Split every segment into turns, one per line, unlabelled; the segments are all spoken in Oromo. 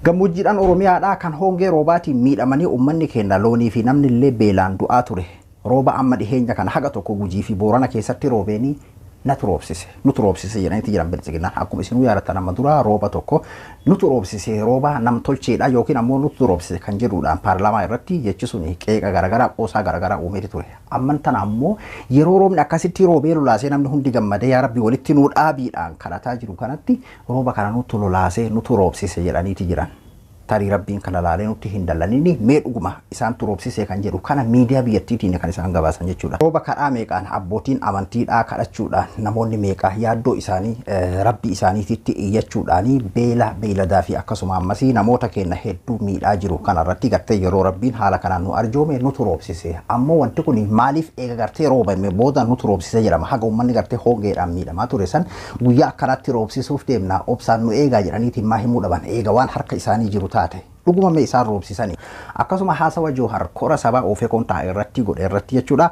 Gammoojjiidhaan Oromiyaadhaa kan hongee roobaatiin miidhamanii uummanni keenya loonii fi namni illee beelaan du'aa ture. Rooba amma dhiheenya kana haga tokko Gujii fi Boorana keessatti roobeenii natu roobsise, nutu roobsise jedhaniiti jiran Biltsiginnaan. Akkuma isinuu yaadattan, amma dura rooba tokko nutu roobsise, rooba nam tolcheedha yookiin ammoo nutu roobsise kan jedhuudhaan paarlaamaa irratti jechi sun qeeqa garaagaraa, qoosaa garaagaraa uumeeti ture. Amman tana ammoo yeroo roobni akkasitti roobee lolaasee, namni hundi gammadee "Yaa Rabbi, walitti nuu dhaabiidhaan" kadhataa jiru kanatti, rooba kana nutu lolaasee, nutu roobsise jedhaniiti jiran. Tarii Rabbiin kana laalee nutti hin dallanini. Mee dhuguma isaantu roobsisee kan jedhu kana miidiyaa biyyattiitiin kan isaan gabaasan jechuudha. Rooba kadhaa meeqaan abbootiin amantiidhaa kadhachuudhaan, namoonni meeqaa yaaddoo isaanii Rabbi isaaniititti iyyachuudhaan, beela beeyladaa fi akkasuma ammasii namoota keenya hedduu miidhaa jiru kanarratti gartee yeroo Rabbiin haala kanaan nu arjoome nutu roobsise. Ammoo wanti kun maaliif eega gartee roobame booda nutu roobsise jedhama? Haga uummanni gartee hongeedhaan miidhamaa ture san "Guyyaa akkanaatti roobsisuuf deemna, obsaan nu eegaa" jedhaniitiin maa himuu dhaban, eega waan harka isaanii jiru taate? Dhuguma mee isaan roobsisanii? Akkasuma haasawa Joohar kora sabaa Ofeekoon taa'e irratti godhe irratti jechuudha,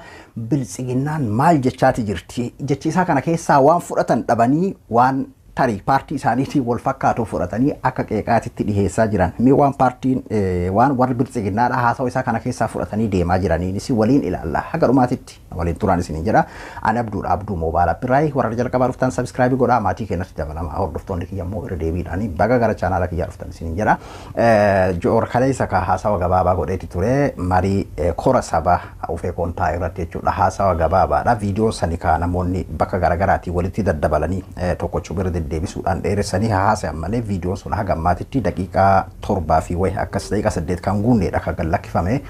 Biltsiginnaan maal jechaati jirti? Jechi isaa kana keessaa waan fudhatan dhabanii, waan tarii paartii isaaniitiin wal fakkaatu fudhatanii akka qeeqaatitti dhiheessaa jiran. Mee waan paartiin, waan warri Biltsiginnaadha haasawa isaa kana keessaa fudhatanii deemaa jiraniinis waliin ilaalla. Haga dhumaatitti waliin turan isiniin jedha. Ani Abduudha, Abduu Moobaayil Appiraayi. Warra jalqabaa dhuftan subscribe godhaa, maatii keenyatti dabalama. Hordoftoonni kiyya immoo irra deebiidhaanii baga gara chaanaala kiyyaa dhuftan isiniin jedha. Joor kaleessa ka haasawa gabaabaa godheeti ture marii kora sabaa Ofeekoon taa'e irratti jechuudha. Haasawa gabaabaadha. Viidiyoon sani ka namoonni bakka garaagaraatii walitti daddabalanii tokkochuu bira deddeebisuudhaan dheeressanii haasa'an malee, viidiyoon sun haga ammaatitti daqiiqaa 7 fi wayi akkas, daqiiqaa 8 kan guunneedha kan gad lakkifame.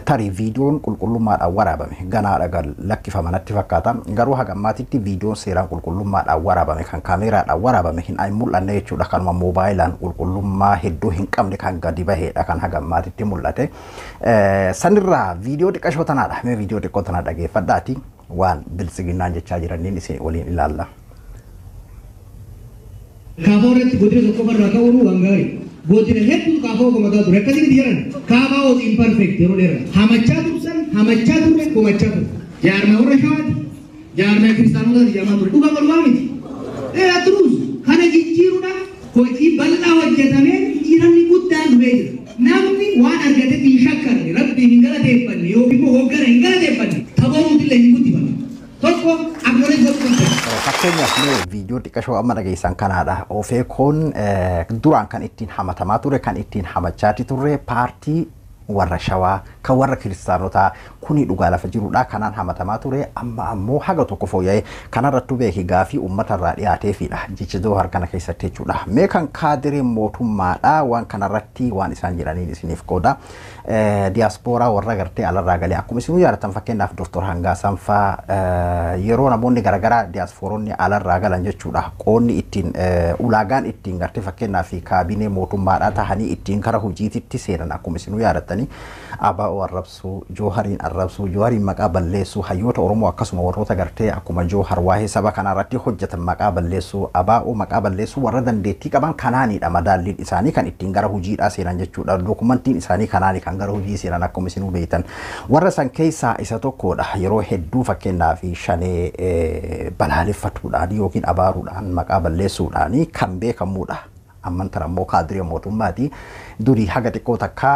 Tarii viidiyoon qulqullummaadhaan waraabame ganaadha gad lakkifama natti fakkaata. Garuu haga ammaatitti viidiyoon seeraan qulqullummaadhaan waraabame, kan kaameeraadhaan waraabame hin mul'anne jechuudha. Kanuma moobaayilaan qulqullummaa hedduu hin qabne kan gadi baheedha kan haga ammaatitti mul'ate. Sanirraa viidiyoo xiqqashoo tanaadha. Mee viidiyoo xiqqoo tanaa dhageeffadhaati, waan Biltsiginnaan jechaa jiraniin isin waliin ilaalla.
Kaafoo irratti godina tokko irraa ka'uun waan gaarii. Godina hedduutu kaafoo komataa ture. Akkasii miti jedhan. Kaafaa was imperfect yeroo dheeraa. Hamachaa tursan, hamachaa turre, komachaa turre. Jaarmaa warra Shawaati. Jaarmaa kiristaanotaati jedhamaa ture. Dhugaa walumaa miti. Ee, truth. Kana jijjiiruudhaaf hojii bal'aa hojjetamee jijjiiramni guddaan dhufee jira. Namni waan argatetti hin shakkarre, Rabbiin hin galateeffanne yookiin immoo hoggana hin galateeffanne, taphoomuu hin guddifanne. Tokko acknowledge godhuu qabda.
Fakkeenyaaf mee viidiyoo xiqqashoo amma dhageessan kanaadha. Ofeekoon duraan kan ittiin hamatamaa ture, kan ittiin hamachaati turre, paartii warra Shawaa kan warra kiristaanotaa, kuni dhugaa lafa jirudha. Kanaan hamatamaa ture. Amma ammoo haga tokko fooyya'ee kanarrattu beeki gaafii uummatarraa dhiyaateefidha jecha Joohar kana keessatti jechuudha. Mee kan kaadireen mootummaadha waan kanarratti waan isaan jedhaniin isiniif qooda. Diyaaspooraa warra gartee alarraa galee, akkuma isinuu yaadatan, fakkeenyaaf Dr. Hangaasaan faa, yeroo namoonni garaagaraa diyaaspooronni alarraa galan jechuudha, qoonni ittiin, ulaagaan ittiin gartee fakkeenyaaf kaabinee mootummaadhaa tahanii ittiin kara hojiititti seenan, akkuma isinuu yaadattanii, ABO arrabsuu, Joohariin arrabsuu, Joohariin maqaa balleessuu, hayyoota Oromoo akkasuma warroota gartee akkuma Joohar waa'ee saba kanarratti hojjetan maqaa balleessuu, ABO maqaa balleessuu, warra dandeettii qaban kanaanidha madaalliin isaanii kan ittiin gara hojiidhaa seenan jechuudha. Dokumentiin isaanii kanaani kan gara hojii seenan akkuma isinuu beektan. Warra san keessaa isa tokkodha. Yeroo hedduu fakkeenyaaf Shanee balaaleffatuudhaan yookiin abaaruudhaan, maqaa balleessuudhaan kan beekamudha. Amman tana immoo kaadiree mootummaati. Durii haga xiqqoo takka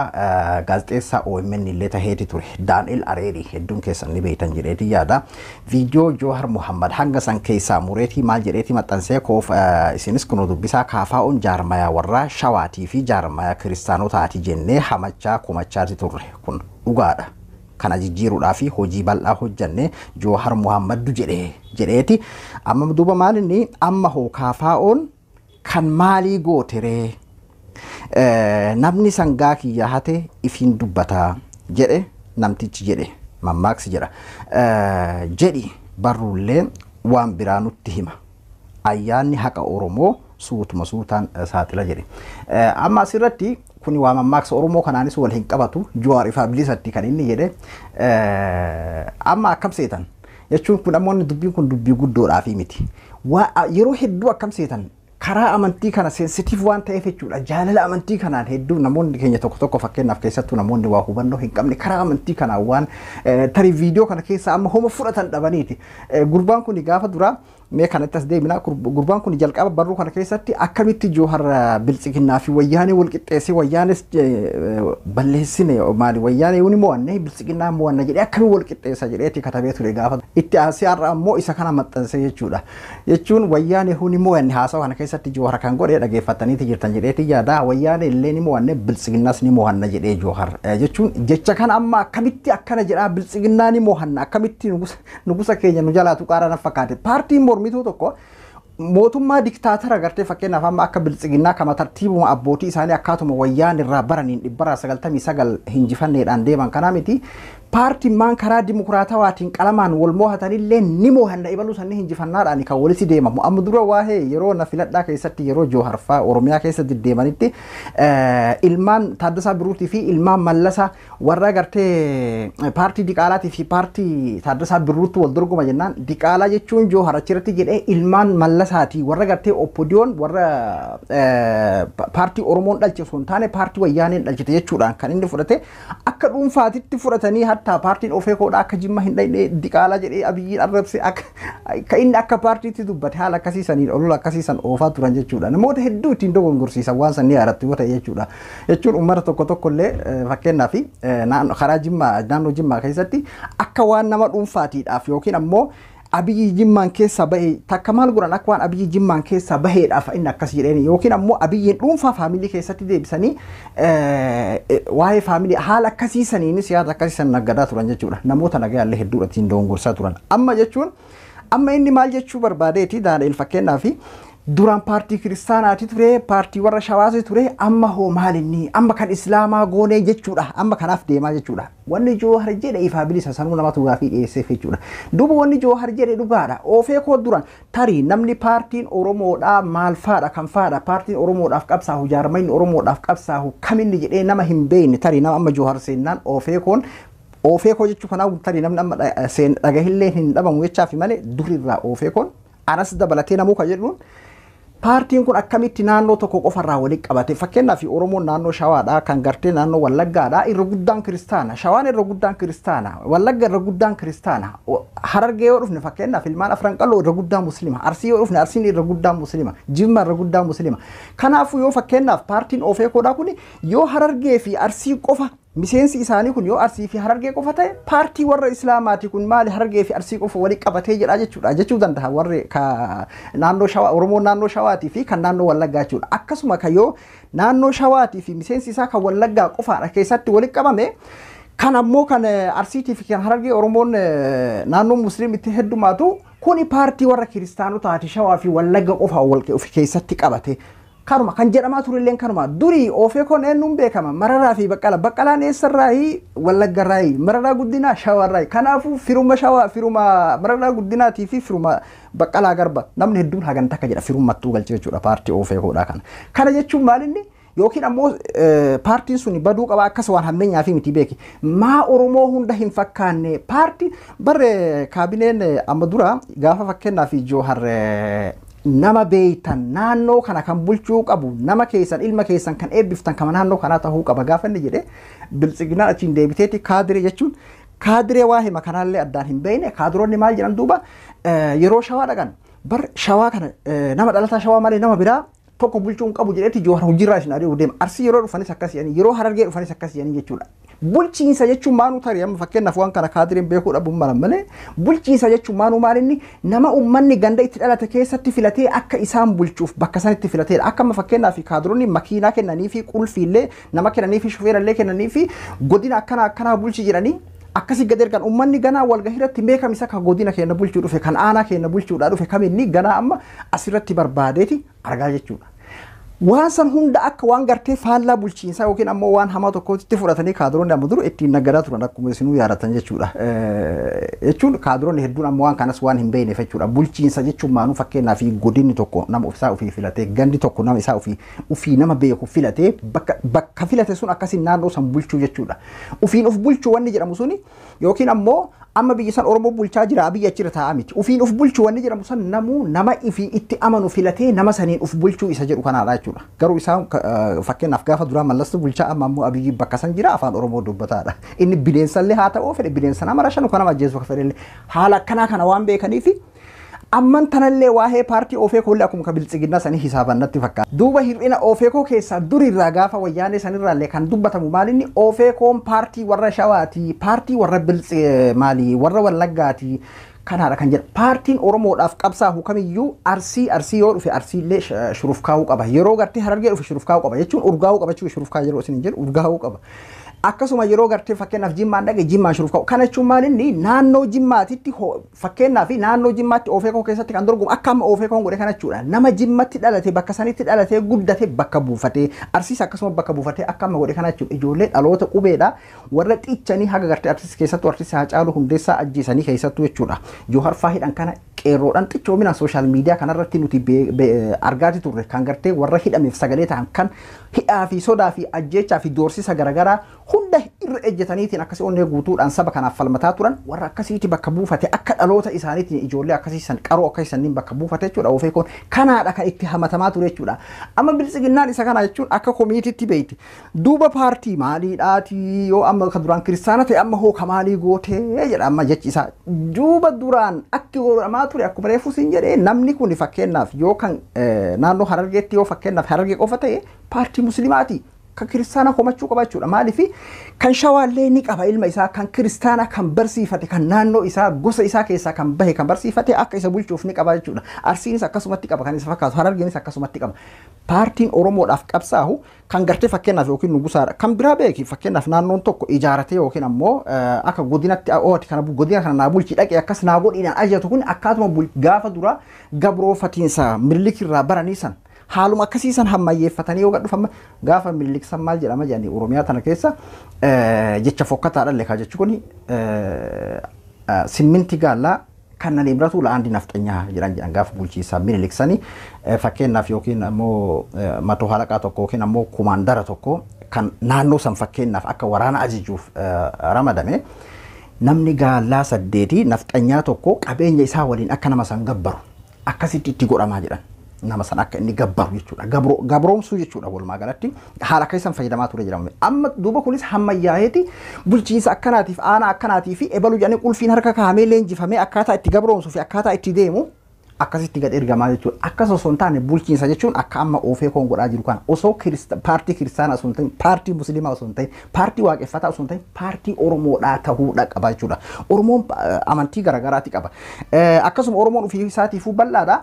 gaazexeessaa OMN illee taheeti ture. Daani'el Areerii hedduun keessan ni beektan jedheeti yaada. Viidiyoo Joohar Muhammad hanga san keessaa mureetii maal jedheeti maxxansee koof isinis kunoo dubbisaa: "Kaafaa'oon jaarmayaa warra Shawaatii fi jaarmayaa kiristaanotaati jennee hamachaa komachaati turre, kun dhugaadha. Kana jijjiiruudhaa fi hojii bal'aa hojjanne," Joohar Muhammaddu jedhee jedheeti. Amma duuba maal inni amma hoo kaafaa'oon kan maalii gooteree? "Namni sangaa kiyya hate ifiin dubbataa" jedhe namtichi jedhe mammaaksi jedha. Jedhi barruulleen waan biraa nutti hima. Ayyaanni haqa Oromoo suutuma suutaan saaxila jedhe. Amma asirratti kuni waa mammaaksa Oromoo kanaanis wal hin qabatu. Jawaar ifaa bilisatti kan inni jedhe. Amma akkam seetan? Jechuun kun ammoo dubbiin kun dubbii guddoodhaafi miti. Yeroo hedduu akkam seetan, karaa amantii kana sensitive waan ta'eef jechuudha. Jaalala amantii kanaan hedduu namoonni keenya tokko tokko, fakkeenyaaf keessattuu namoonni waa hubannoo hin qabne, karaa amantii kanaan waan tarii viidiyoo kana keessa amma homa fudhatan dhabaniiti. Gurbaan kun gaafa duraa Mee kanatti as deebinaa. Gurbaan kun jalqaba barruu kana keessatti akkamitti Joohar biltsiginnaa fi wayyaanee wal qixxeessee wayyaanes balleessine maali wayyaanee ni mo'anne biltsiginnaa mo'anna jedhee akkamiin wal qixxeessa jedheeti katabee ture gaafa. Itti aansee har'a ammoo isa kana maxxanse jechuudha. Jechuun wayyaanee ni mo'anne haasawa kana keessatti Joohar kan godhe dhageeffataniiti jirtan jedheeti yaada. Wayyaanee illee ni mo'anne biltsiginnaas ni mo'anna jedhee Joohar. Jechuun jecha kana amma akkamitti akkana jedhaa biltsiginnaa ni mo'anna akkamitti nugusa keenya nu jalaatu qaara na fakkaate. Paartiin mormituu tokko mootummaa diktaatara gartee fakkeenyaaf amma akka biltsiginnaa kama tartiibuma abbootii isaanii akkaatuma wayyaan irraa baraniin 999 hinjifanneedhaan deeman kanaa miti. Paartiin maan karaa dimokiraatawaatiin qalamaan wal mo'atanillee ni mo'anna ibaluu sanni hinjifannaadhaan kan walitti deemamu. Amma dura waa'ee yeroo na filadhaa keessatti yeroo Joohar fa'aa Oromiyaa keessa deddeemanitti ilmaan Taaddasaa Birruutii fi ilmaan Mallasaa warra gartee paartii Diqaalaatii fi paartii Taaddasaa Birruutti wal dorgoma jennaan Diqaalaa jechuun Joohar achirratti jedhee ilmaan Mallasaatii warra gartee Oppodiyoon warra paartii Oromoon dhalche osoo hin taane paartii Wayyaaneen dhalchite jechuudhaan kan inni fudhate akka dhuunfaatitti fudhatanii hatta paartiin ofee koodhaa akka Jimma hin dhaqne Diqaalaa jedhee Abiyyiin arrabse akka inni akka paartiitti dubbate haala akkasiisaniin olola akkasiisan oofaa turan jechuudha. Namoota hedduu ittiin dogongorsiisan waan san ni yaadattu yoo ta'e jechuudha. Jechuun uummata tokko tokko illee fakkeenyaaf karaa Jimmaa naannoo Jimmaa keessatti akka waan nama dhuunfaatiidhaaf yookiin ammoo Abiyyi Jimmaan keessaa bahe takka maal godhan akka waan Abiyyi Jimmaan keessaa baheedhaaf inni akkas jedheen yookiin ammoo Abiyyiin dhuunfaa faamilii keessatti deebisanii waa'ee faamilii haala akkasiisaniinis yaada akkasiisan naggadaa turan jechuudha. Namoota nagayaallee hedduudha ittiin dogongorsaa turan. Amma jechuun amma inni maal jechuu barbaadeeti Daani'el fakkeenyaaf duraan paartii kiristaanaati ture paartii warra shawaasi ture amma hoo maal inni amma kan islaamaa goonee jechuudha amma kanaaf deemaa jechuudha. Wanni Joohar jedhe ifaa bilisa sanuu namatu gaafii dhiyeesseef jechuudha. Duuba wanni Joohar jedhe dhugaadha. Oofee koo duraan tarii namni paartiin Oromoodhaa maal faadha kan faadha paartiin Oromoodhaaf qabsaahu jaarmayni Oromoodhaaf qabsaahu kaminni jedhee nama hin beekne tarii nama amma Joohar seennaan oofee koon oofee koo jechuu kanaaf tarii namni amma dhagahillee hin dhabamu jechaaf malee durirraa oofee koon anas dabalatee namuu kan jedhuun paartiin kun akkamitti naannoo tokko qofarraa walitti qabate fakkeenyaaf Oromoon naannoo Shawaadhaa kan gartee naannoo Wallaggaadhaa irra guddaan kiristaana Shawaan irra guddaan kiristaana Wallagga irra guddaan kiristaana Harargee yoo dhufne fakkeenyaaf ilmaan Afran Qalloo irra guddaan muslima Arsii yoo dhufne Arsiin irra guddaan muslima Jimma irra guddaan muslima kanaafuu yoo fakkeenyaaf paartiin Ofee koodhaa kun yoo Harargee fi Arsii qofa miseensi isaanii kun yoo Arsii fi Harargee qofa ta'e paartii warra Islaamaati kun maali Harargee fi Arsii qofa walitti qabatee jedha jechuudha jechuu danda'a warri naannoo Shawaa Oromoon naannoo Shawaatii fi kan naannoo Wallaggaa jechuudha. Akkasuma kan yoo naannoo Shawaatii fi miseensi isaa kan Wallaggaa qofaadha keessatti walitti qabame kan ammoo kan Arsiitii fi kan Harargee Oromoon naannoo Musliimitti heddumaatu kuni paartii warra kiristaanotaati Shawaa fi Wallagga qofa wal keessatti qabate. Kanuma kan jedhamaa turelleen kanuma durii oofee koon eenyuun beekama Mararaa fi Baqqalaa Baqqalaan eessarraayi Wallaggarraayi Mararaa Guddinaa Shawarraayi kanaafuu firuma Shawaa firuma Mararaa Guddinaatii fi firuma Baqqalaa Garba namni hedduun hagan takka jedha firummattuu galchee jechuudha paartii oofee koodhaa kana kana jechuun maalinni yookiin ammoo paartiin sun baduu qaba akkas waan hammeenyaa fi miti beeki maa Oromoo hunda hin fakkaanne paartii barre kaabineen amma dura gaafa fakkeenyaaf Joohar nama beeytan naannoo kana kan bulchuu qabu nama keessan ilma keessan kan eebbiftan kan naannoo kanaa ta'uu qaba gaafa inni jedhe biltsiginaan achiin deebiteeti kaadiree jechuun kaadiree waa hima kanaallee addaan hin beekne kaadiroonni maal jedhan duuba yeroo Shawaa dhaqan bar Shawaa kana nama dhalataa Shawaa malee nama biraa tokko bulchuu hin qabu jedheeti Joohar hojiirraa isin ari'uu deema Arsii yeroo dhufanis akkas jedhanii yeroo Harargee dhufanis akkas jedhanii jechuudha. Bulchiinsa jechuun maanuu tarii amma fakkeenyaaf waan kana kaadireen beekuu dhabuun mala malee bulchiinsa jechuun maanuu maalinni nama uummanni ganda itti dhalate keessatti filatee akka isaan bulchuuf bakka sanitti filateedha. Akka amma fakkeenyaaf kaadiroonni makiinaa kennanii fi qulfiillee nama kennanii fi shufeerallee kennanii fi godina akkana akkanaa bulchi jedhanii akkasii gad ergan uummanni ganaa walgahii irratti beekam isa kan godina keenya bulchuu dhufe kan aanaa keenya bulchuudhaa dhufe kaminni ganaa amma asirratti barbaadeeti argaa jechuudha. Waan san hunda akka waan gartee faallaa bulchiinsaa yookiin ammoo waan hamaa tokkotti fudhatanii kaadiroonni amma dura ittiin naggadaa turan akkuma isinuu yaadatan jechuudha. Jechuun kaadiroonni hedduun ammoo waan kanas waan hin beekneef jechuudha. Bulchiinsa jechuun maanuu fakkeenyaaf godinni tokko nama isaa ofii filatee gandi tokko nama isaa ofii nama beeku filatee bakka filate sun akkasiin naannoo san bulchuu jechuudha. Ofiin of bulchuu wanni jedhamu suni yookiin ammoo amma biyya san Oromoo bulchaa jira biyya achirra taa'aa miti. Ofiin of bulchuu wanni jedhamu san namuu nama ifii itti amanu filatee nama saniin of bulchuu isa jedhu kanaadha jechuudha. Garuu isaan fakkeenyaaf gaafa duraa Mallastu bulchaa amma ammoo Abiyyi bakka san jira afaan Oromoo dubbataadha. Inni bineensallee haa ta'uu fedhe bineensa nama rashanu kan nama ajjeesu fedhe haala akkanaa kana waan beekaniifi Amman tanallee waa'ee paartii Ofeekoo illee akkuma biltsiginnaa sanii hisaabannatti fakkaata. Duuba hir'ina Ofeekoo keessaa durirraa gaafa wayyaanee sanirraallee kan dubbatamu maalinni Ofeekoon paartii warra Shawaati, paartii warra biltsi maali, warra Wallaggaati. Kanaadha kan jedhu. Paartiin Oromoodhaaf qabsaa'u kamiyyuu Arsii yoo dhufe Arsiillee shurufkaa'uu qaba. Yeroo gartee Harargee dhufe shurufkaa'uu qaba jechuun urgaa'uu qaba jechuudha. Shurufkaa yeroo isin jedhu urgaa'uu qaba. Akkasuma yeroo gartee fakkeenyaaf Jimmaan dhaqe Jimmaan shurufkaa'u. Kana jechuun maalinni naannoo Jimmaatitti fakkeenyaaf naannoo Jimmaatti Ofeekoo keessatti kan dorgomu akka amma Ofeekoon godhe kana jechuudha. Nama Jimmatti dhalate bakka sanitti dhalatee guddate bakka buufatee Arsiis akkasuma bakka buufatee akka amma godhe kana jechuudha. Ijoollee dhaloota qubeedha warra xichanii haga gartee Arsiis keessattuu Arsiis Haacaaluu Hundeessaa ajjeesanii keessattuu jechuudha. Joohar faa hidhan kana qeerroodhaan xichoominaan sooshaal miidiyaa kanarratti nuti argaati turre kan gartee warra hidhameef sagalee ta'an kan hidhaa fi sodaa fi ajjeechaa fi doorsisa garaagaraa hunda irra ejjetaniitiin akkasii onnee guutuudhaan saba kanaaf falmataa turan warra akkasiiti bakka buufate akka dhaloota isaaniitiin ijoollee akkasii san qaroo akkasii sanniin bakka buufate jechuudha. Ofeekoon kanaadha kan itti hamatamaa ture jechuudha. Amma biltsiginnaan isa kana jechuun akka komiititti beekti. Duuba paartii maaliidhaati yoo amma kan duraan kiristaana ta'e amma hoo kamaalii gootee jedha amma jechi isaa. Duuba duraan akki godhamaa ture akkuma reefu siin jedhee namni kun fakkeenyaaf yoo kan naannoo Harargeetti yoo fakkeenyaaf Harargee qofa ta'e paartii musliimaati. Kan kiristaana komachuu qaba jechuudha. Maaliif kan Shawaallee ni qaba ilma isaa kan kiristaana kan barsiifate kan naannoo isaa gosa isaa keessaa kan bahe kan barsiifate akka isa bulchuuf ni qaba jechuudha. Arsiinis akkasumatti qaba kan isa fakkaatu Harargeenis akkasumatti qaba. Paartiin Oromoodhaaf qabsaa'u kan gartee fakkeenyaaf yookiin nugusaadha. Kan biraa beeki fakkeenyaaf naannoon tokko ijaaratee yookiin ammoo akka godinatti ooti kana godina kana naa bulchi dhaqee akkas naa godhinaan ajajatu kun akkaatuma gaafa dura gabroofatiinsa Minilikirraa baranii san haaluma akkasiisan hammayyeeffatanii yoo gadhufama gaafa Minilik san maal jedhama jedhanii Oromiyaa tana keessa jecha fokkataadha leekaa jechi kun simminti gaallaa kan nan ibiratu la'aandi nafxanyaa jedhan jedhan gaafa bulchiinsa Minilik sanii fakkeenyaaf yookiin ammoo matoo halaqaa tokko yookiin ammoo kumaandara tokko kan naannoo san fakkeenyaaf akka waraana ajajuuf ramadame namni gaallaa 8 nafxanyaa tokko qabeenya isaa waliin akka nama san gabbaru akkasitti itti godhamaa jedhan. Nama san akka inni gabbaru jechuudha. Gabroomsuu jechuudha walumaa galatti haala akka isaan fayyadamaa ture jedhama. Amma duuba kunis hammayyaa'eeti bulchiinsa akkanaatiif aanaa akkanaatii fi ebaluu jedhanii qulfiin harka kaa'amee leenjifamee akkaataa itti gabroomsuu fi akkaataa itti deemu akkasitti gad ergamaa jechuudha. Akkas osoo hin taane bulchiinsa jechuun akka amma Ofeekoon godhaa jiru kana osoo paartii kiristaanaa osoo hin ta'in paartii musliimaa osoo hin ta'in paartii waaqeffataa osoo hin ta'in paartii Oromoodhaa ta'uudha qaba jechuudha. Oromoon amantii garaagaraati qaba. Akkasuma Oromoon ofii isaatiifuu bal'aadha.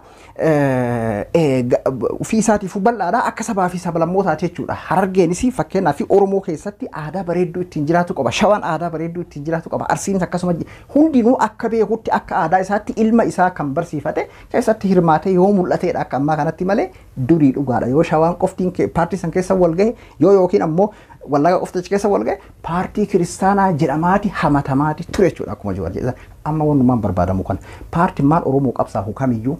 Ofii isaatiifuu bal'aadha akka sabaa fi sablammootaati jechuudha. Harargeenis fakkeenyaaf Oromoo keessatti aadaa bareedduu ittiin jiraatu qaba. Shawaan aadaa bareedduu ittiin jiraatu qaba. Arsiinis akkasuma hundinuu akka beekutti akka aadaa isaatti ilma isaa kan barsiifate keessatti hirmaatee yoo mul'ateedha akka ammaa kanatti malee durii dhugaadha. Yoo Shawaan qoftiin paartii san keessa wal gahe yoo yookiin ammoo Wallagga qoftichi keessa wal gahe paartii kiristaanaa jedhamaati hamatamaati ture jechuudha akkuma Jawaar jedhan. Amma wannumaan barbaadamu kana paartiin maal Oromoo qabsaa'u kamiyyuu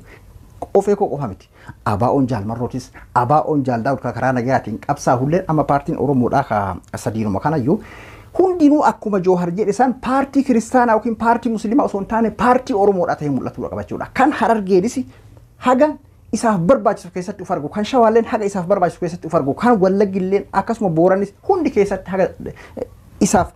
Ofeekoo qofa miti. Abaa'oon Jaalmarrootis Abaa'oon Jaal Daawud karaa nagayaatiin qabsaa'ullee amma paartiin Oromoodhaa ka sadiinuma kanayyuu hundinuu akkuma Joohar jedhe san paartii kiristaanaa yookiin paartii musliimaa osoo hin taane paartii Oromoodhaa ta'ee mul'atudha qaba jechuudha. Kan Harargeenis haga isaaf barbaachisu keessatti of argu, kan Shawaalleen haga isaaf barbaachisu keessatti of argu, kan Wallaggilleen akkasuma Booranis hundi keessatti haga isaaf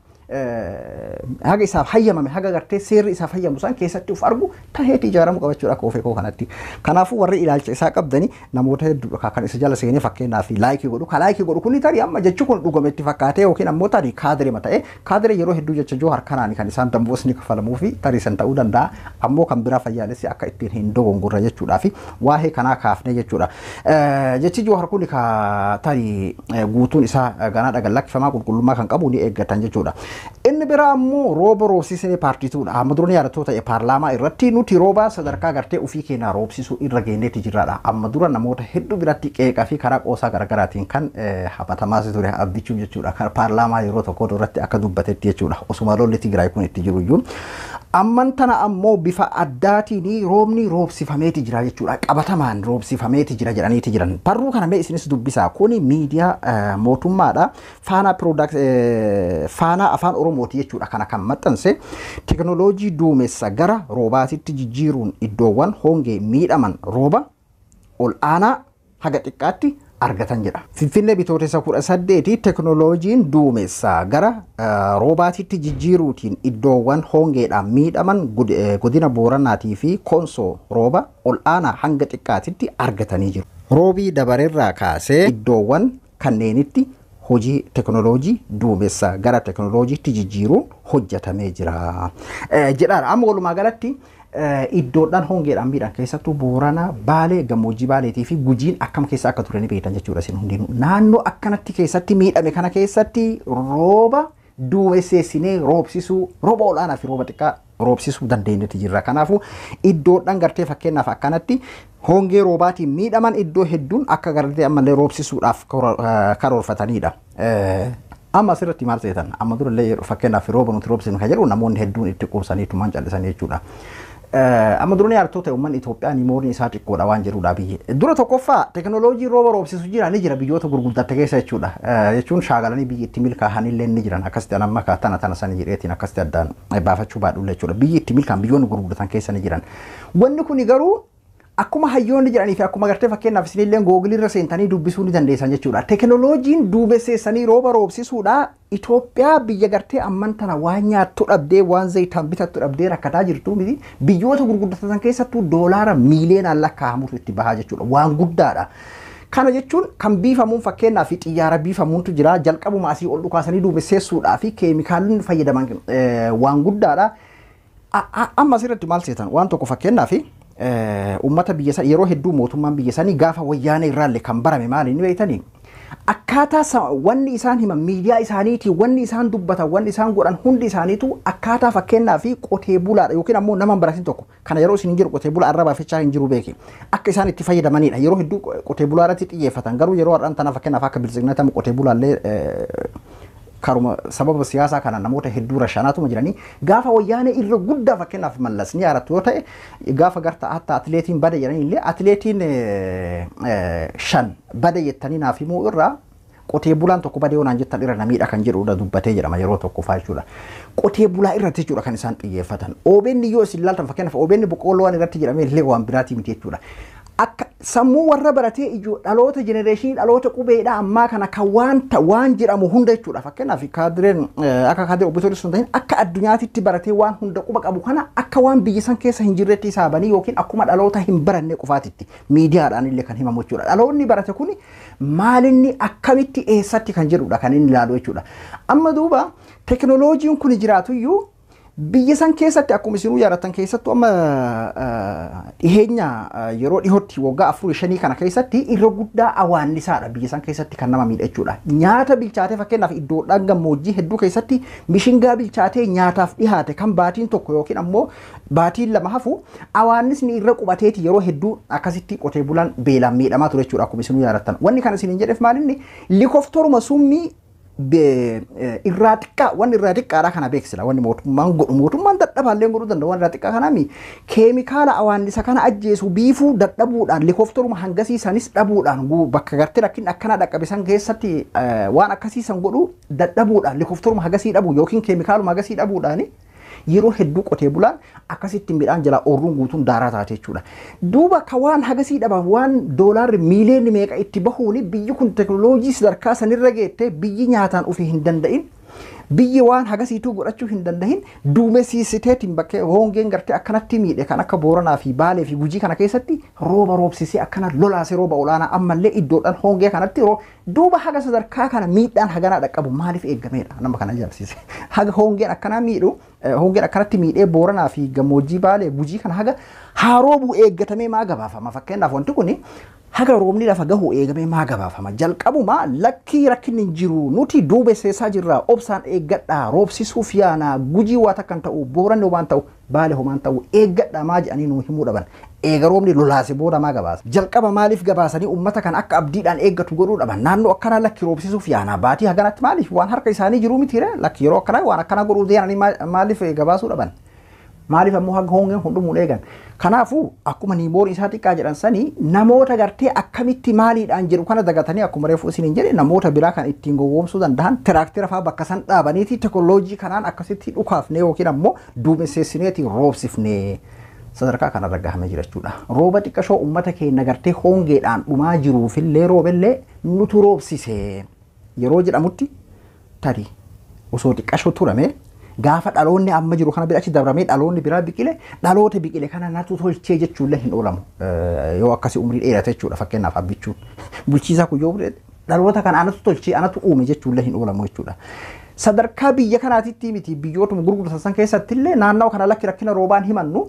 haga isaaf hayyamame haga gartee seerri isaaf hayyamu san keessatti of argu taheeti ijaaramuu qaba jechuudha akka Ofeekoo kanatti. Kanaafuu warri ilaalcha isaa qabdanii namoota hedduudha kan isa jala seenee fakkeenyaaf laayikii godhu. Ka laayikii godhu kun tarii amma jechi kun dhugametti fakkaatee yookiin ammoo tarii kaadiree ta'e kaadiree yeroo hedduu jecha Joohar kanaan kan isaan damboosni kaffalamuu fi tarii san ta'uu danda'a. Ammoo kan biraa fayyaalessi akka ittiin hin dogongorre jechuudhaa fi waa'ee kanaa kaafne jechuudha. Jechi Joohar kun ka tarii guutuun isaa ganaa dhagan lakkifamaa qulqullummaa kan qabu ni eeggatan jechuudha. Inni biraa ammoo rooba roobsisee paartiituudha. Amma dura ni yaadatoo ta'e paarlaamaa irratti nuti rooba sadarkaa gartee ofii keenyaa roobsisuu irra geenyeeti jirraadha. Amma dura namoota hedduu biratti qeeqaa fi karaa qoosaa garaagaraatiin kan habatamaas ture abbichuun jechuudha. Kan paarlaamaa yeroo tokko duratti akka dubbatetti jechuudha. Osuma lolli Tigraay kun itti jiru iyyuu. Amman tana ammoo bifa addaatiin roobni roobsifameeti jira jechuudha. Qabatamaan roobsifameeti jira jedhaniiti jiran. Barruu kana mee isinis dubbisaa. Kuni miidiyaa mootummaadha. Faanaa Piroodaaks Faanaa Afaan Oromooti jechuudha. Kana kan maxxanse teknooloojii duumessa gara roobaatitti jijjiiruun iddoowwan hongee miidhaman rooba ol aanaa haga xiqqaatti argatan jedha. Finfinnee Bitootessa 18 teknooloojiin duumessaa gara roobaatitti jijjiiruutiin iddoowwan hongeedhaan miidhaman godina Booranaatii fi Konsoo rooba ol'aanaa hanga xiqqaatitti argatanii jiru. Roobii dabareerraa kaasee iddoowwan kanneenitti hojii teknooloojii duumessaa gara teknooloojiitti jijjiiruun hojjetamee jira. Jedhaadha. Amma walumaa galatti iddoodhaan hongeedhaan miidhan keessattuu Booranaa, Baalee, gammoojjii Baaleetii fi Gujiin akkam keessa akka ture ni beektan jechuudha isin hundinuu. Naannoo akkanatti keessatti miidhame kana keessatti rooba duumesseessinee roobsisuu, rooba ol'aanaa fi rooba xiqqaa roobsisuu dandeenyetti jirra. Kanaafuu iddoodhaan gartee fakkeenyaaf akkanatti hongee roobaatiin miidhaman iddoo hedduun akka gartee ammallee roobsisuudhaaf karoorfatanidha. Amma asirratti maal seetan? Amma durallee fakkeenyaaf rooba nuti roobsinu kan jedhu namoonni hedduun itti quubsaniitumaan callisanii jechuudha. Amma durni yaadatu ta'e uummanni Itoophiyaa nimoonni isaa xiqqoodha waan jedhudha biyyi. Dura tokkoffaa teknooloojii rooba roobsisu jira ni jira biyyoota gurguddatte keessa jechuudha. Jechuun shaagalanii biyyi itti milkaa'anillee ni jiran akkasitti amma tana tana sani jedheetiin akkasitti addaan baafachuu baadhulle jechuudha. Biyyi itti milkaa'an biyyoonni gurguddatan keessa ni jiran. Wanni kuni garuu akkuma hayyoonni jedhanii fi akkuma gartee fakkeenyaaf isinillee googilii irra seentanii dubbisuu ni dandeessan jechuudha. Teknooloojiin duumesseessanii rooba roobsisuudha. Itoophiyaa biyya gartee amman tana waan nyaattu dhabdee waan zayitaan bitattu dhabdee rakkataa jirtu miti. Biyyoota gurguddatan keessattuu doolaara miiliyoonaan lakkaa'amutu itti bahaa jechuudha. Waan guddaadha. Kana jechuun kan biifamuun fakkeenyaaf xiyyaara biifamuuntu jira. Jalqabuma asii ol dhukaasanii duumesseessuudhaa fi keemikaalonni fayyadaman waan guddaadha. Amma asirratti maal seetan waan tokko fakkeenyaaf uummata biyya sanii yeroo hedduu mootummaan biyya sanii gaafa wayyaanee irraallee kan barame maali ni beektanii akkaataa wanni isaan himan miidiyaa isaaniitiin wanni isaan dubbatan wanni isaan godhan hundi isaaniitu akkaataa fakkeenyaa fi qotee bulaadha yookiin ammoo nama hin baratin tokko kana yeroo isin hin jiru qotee bulaa arrabaa fichaa hin jiru beeki akka isaan itti fayyadamanidha yeroo hedduu qotee bulaa irratti xiyyeeffatan garuu yeroo har'aan tana fakkeenyaaf akka bilisignatamu qotee bulaallee karuma sababa siyaasaa kana namoota hedduu rashanaatuma jiranii gaafa wayyaanee irra guddaa fakkeenyaaf Mallas ni yaadattu yoo ta'e gaafa garta hatta atileetiin bade jedhanii illee atileetiin 5 bade jettanii naaf himuu irraa qotee bulaan tokko badee yoonaan jettan irra namiidha kan jedhudha dubbatee jedhama yeroo tokko faa jechuudha. Qotee bulaa irratti jechuudha kan isaan xiyyeeffatan. OBN yoo isin ilaaltan fakkeenyaaf OBN boqqoolloo waan irratti jedhamee illee waan biraatii miti jechuudha. Akka sammuu warra baratee ijoo dhaloota jenereeshinii dhaloota qubeedha ammaa kana kan waan jedhamu hunda jechuudha. Fakkeenyaaf kaadireen akka kaadiree obbo Tolis sun ta'in akka addunyaatitti baratee waan hunda quba qabu kana akka waan biyya san keessa hin jirretti isaabanii yookiin akkuma dhaloota hin baranne qofaatitti miidiyaadhaan illee kan himamu jechuudha. Dhaloonni barate kun maalinni akkamitti eessatti kan jedhudha kan inni ilaalu jechuudha. Amma duuba teknooloojiin kun jiraatuyyuu biyya san keessatti akkuma isinuu yaadattan keessattuu amma dhiheenya yeroo dhihootti waggaa 4-5 kana keessatti irra guddaa awaannisaadha biyya san keessatti kan nama miidha jechuudha. Nyaata bilchaatee fakkeenyaaf iddoodhaan gammoojjii hedduu keessatti mishingaa bilchaatee nyaataaf dhihaate kan baatiin tokko yookiin ammoo baatiin 2 hafu awaannisni irra qubateeti yeroo hedduu akkasitti qotee bulaan beelaan miidhamaa ture jechuudha akkuma isinuu yaadattan. Wanni kana isiniin jedheef maalinni likoftoruma summii irraa xiqqaa wanni irraa xiqqaadha kana beeksisa wanni mootummaan godhu mootummaan dadhabaallee godhuu danda'a wanni irraa xiqqaa kanaami keemikaala awaannisa kana ajjeesu biifuu dadhabuudhaan likoftoruma hangasii sanis dhabuudhaan bakka gartee rakkin akkanaa dhaqqabe san keessatti waan akkasii san godhu dadhabuudhaan likoftoruma hangasii dhabu yookiin keemikaaluma hangasii dhabuudhaani yeroo hedduu qotee bulaan akkasitti midhaan jalaa ooyruun guutuun daaraa taate jechuudha. Duuba ka waan hagasii dhaban waan doolaarri miiliyoonni meeqa itti bahuuni biyyi kun teknooloojii sadarkaa sanirra geette biyyi nyaataan ofii hin danda'in biyyi waan hagasiituu godhachuu hin danda'in duumessiisiteetiin bakkee hongeen gartee akkanatti miidhe kan akka Booranaa fi Baalee fi Gujii kana keessatti rooba roobsisee akkana lolaasee rooba olaanaa ammallee iddoodhaan hongee kanatti duuba haga sadarkaa kana miidhaan haganaa dhaqqabu maaliif eeggameedha nama kana ajaa'ibsiise. Haga hongeen akkanaa miidhu hongeen akkanatti miidhee Booranaa fi gammoojjii Baalee Gujii kana haga haaroobuu eeggatamee maa gabaafama fakkeenyaaf wanti kuni haga roobni lafa gahu eegamee maa gabaafama jalqabuma lakkii rakkinni hin jiru nuti duumesseessaa jirra obsaan eeggadhaa roobsisuuf yaana Gujii waa takkan ta'u Booranni homaan ta'u Baale homaan ta'u eeggadhaa maa jedhanii nuu himuu dhaban eega roobni lolaase booda maa gabaasa jalqaba maaliif gabaasanii uummata kan akka abdiidhaan eeggatu godhuu dhaban naannoo akkanaa lakki roobsisuuf yaana baatii haganatti maaliif waan harka isaanii jiruu mitiire lakki yeroo akkanaa waan akkanaa godhuu deemanii maaliif gabaasuu dhaban maaliif ammoo haga hongeen kun dhumuun eegan kanaafuu akkuma niimoon isaa xiqqaa jedhan sanii namoota gartee akkamitti maaliidhaan jedhu kana dagatanii akkuma reefu isin hin jedhe namoota biraa kan ittiin gowwoomsuu danda'an tiraaktira fa'aa bakka san dhaabaniiti teknooloojii kanaan akkasitti dhukaafne yookiin ammoo duumesseessineeti roobsifne. Sadarkaa kanarra gahamee jira jechuudha. Rooba xiqqashoo uummata keenya gartee hongeedhaan dhumaa jiruufillee roobellee nutu roobsise yeroo jedhamutti tarii osoo xiqqashoo turame gaafa dhaloonni amma jiru kana bira achi dabramee dhaloonni biraa biqile dhaloota biqile kana natu tolchee jechuullee hin oolamu. Yoo akkasii umrii dheerate jechuudha fakkeenyaaf abbichuun bulchiisaa kun yoo dhaloota kana anatu tolchee anatu uume jechuullee hin oolamu jechuudha. Sadarkaa biyya kanaatitti miti biyyootuma gurguddan san keessattillee naannoo kana lakki rakkina roobaan himannu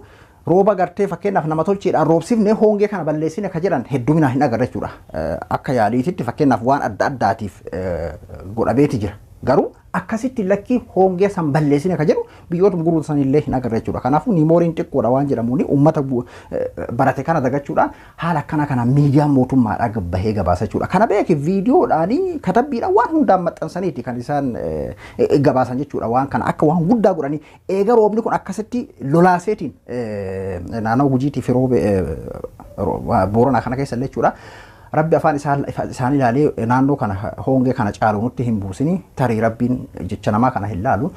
rooba gartee fakkeenyaaf nama tolcheedhaan roobsifne hongee kana balleessine ka jedhan hedduminaan hin agarre jechuudha. Akka yaaliititti fakkeenyaaf waan adda addaatiif godhameeti jira. Garuu akkasitti lakkii hongee san balleessine ka jedhu biyyootuma gurguddan sanillee hin agarre jechuudha. Kanaafuu niimooriin xiqqoodha waan jedhamuun uummata barate kana dagachuudhaan haala akkana kana miidiyaan mootummaadhaa bahee gabaasa jechuudha. Kana beeki viidiyoodhaan katabbiidhaan waan hundaan maxxansaniiti kan isaan gabaasan jechuudha. Waan kana akka waan guddaa godhanii eega roobni kun akkasitti lolaaseetiin naannoo Gujiitii fi roobe Booranaa kana keessa illee jechuudha. Rabbi afaan isaan ilaalee naannoo kana hongee kana caalu nutti hin buusini tarii rabbiin jecha namaa kana hin laalu.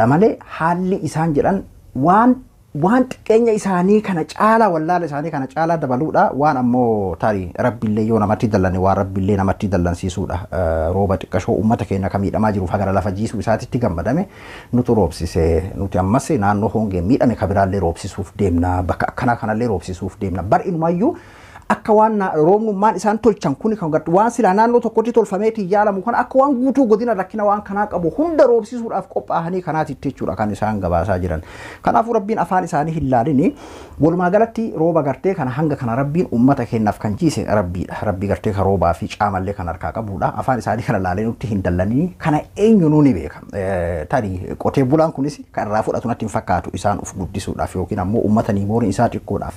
Malee haalli isaan jedhan waan xiqqeenya isaanii kana caalaa wallaala isaanii kana caalaa dabaluudha waan ammoo tarii rabbiillee yoo namatti dallane waan rabbiillee namatti dallansiisuudha. Rooba xiqqashoo uummata keenya kan miidhamaa jiruuf hagara lafa jiisuu isaatitti gammadame nutu roobsise nuti ammas naannoo hongee miidhame kan biraallee roobsisuuf deemna bakka akkanaa kanallee roobsisuuf deemna bar inumayyuu akka waan roobnummaan isaan tolchan kun kan gartu waan silaa naannoo tokkotti tolfameeti yaalamu kan akka waan guutuu godina rakkina waan kanaa qabu hunda roobsisuudhaaf qophaa'anii kanaatitti jechuudha kan isaan gabaasaa jiran. Kanaafuu rabbiin afaan isaanii hin laalini walumaa galatti rooba gartee kana hanga kana rabbiin uummata keenyaaf kan jiise rabbiidha. Rabbi gartee kan roobaa fi caamallee kan harkaa qabudha. Afaan isaanii kana laalee nutti hin dallanii kana eenyunuu ni beeka. Tarii qotee bulaan kunis kan irraa fudhatu natti hin fakkaatu isaan of guddisuudhaaf yookiin ammoo uummata niimooriin isaa xiqqoodhaaf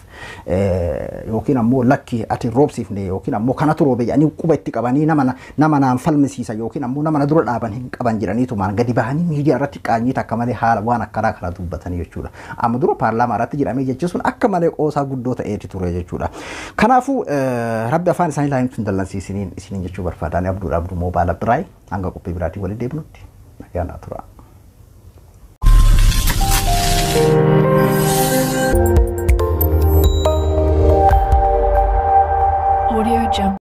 yookiin ammoo lakki ati roobsifne yookiin ammoo kanatu roobe jedhanii quba itti qabanii nama naan falmisiisa yookiin ammoo nama na dura dhaaban hin qaban jedhaniitumaan gadi bahanii miidiyaa irratti qaanyii takka malee haala waan akkanaa kana dubbatanii jechuudha. Amma dura paarlaamaa irratti jedhamee jechi sun akka malee qoosaa guddoo ta'eeti ture jechuudha. Kanaafuu rabbi afaan isaanii laayiin sun dallansiisiniin isiniin jechuu barbaadaan Abduudha Abduu Moobaala Biraay hanga qophii biraatiin waliin deebinutti nagaan naa tura.
Audio Jungle.